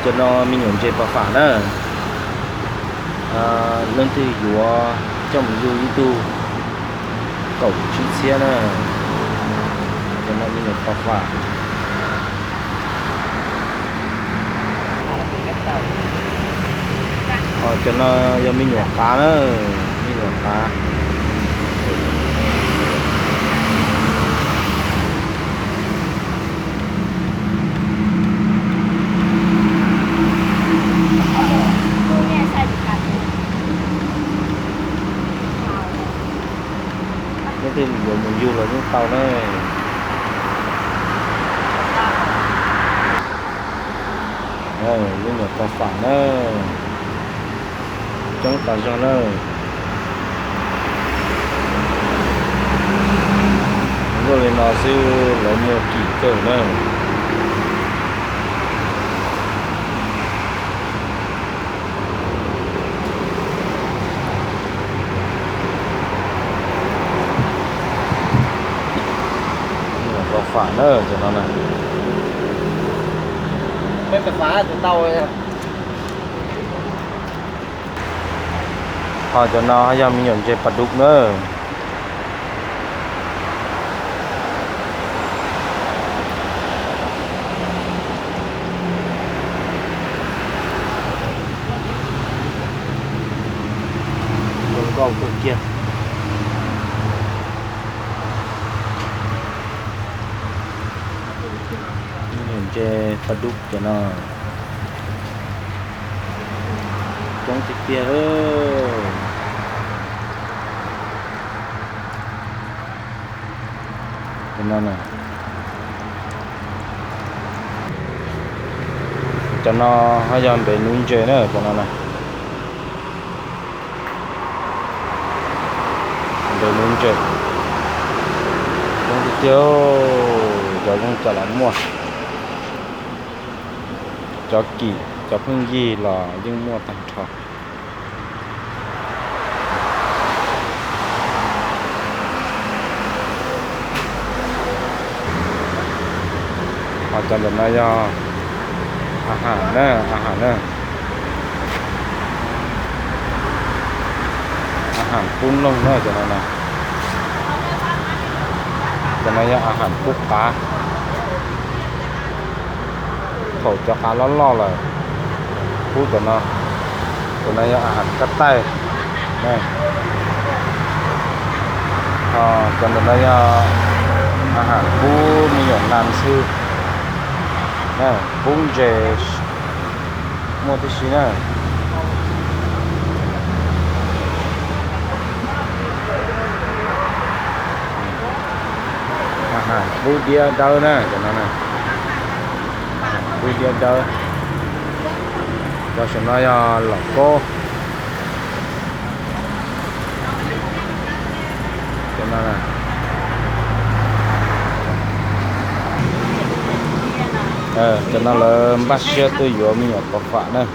Cov no me nyuam ntses pos fam na. Leej twg yuav coj mus yug ib tug kaum tsib txhiab na. Cov no me nyuam pos fam. Ho cov no yog me nyuam qav na, me nyuam qav. Leej twg yuav mus yug los yeej tau na. Lub nyuam pos fam na, coob tas zog na. Luaj li no xwb lawv muag kim kawg na. Nyuam pos fam na cov no na. Ho cov no yog me nyuam ntses pas dub na. Zoo nkauj kawg kiag. Me nyuam ntses pas dub cov no coob tiag tiag. Cov no na, cov no ho yog ntev nuv ntses na cov no na. Ntev nuv ntses, zoo tiag tiag. Cov zoo cas los muaj, cov kim cov pheej yig los yeej muaj tag nrho. Ho cov ntawm no yog a ham na, a ham na. A ham pub noog na cov no na. Cov no yog a ham pub qav. Thaum cov qav loj loj lawm, pub cov no. Cov no yog a ham kab taij. Ho cov ntawm no yog a ham pub me nyuam nas xwb, pub ntses muaj tib si na. A ham pub diab dawb na cov no na. A ham pub diab dawb. Cov saum no yog lom kob. Cov no na, cov no lawv npaj siab tuaj yuav me nyuam pov fam na. Cov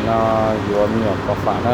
no yuav me nyuam pov fam na.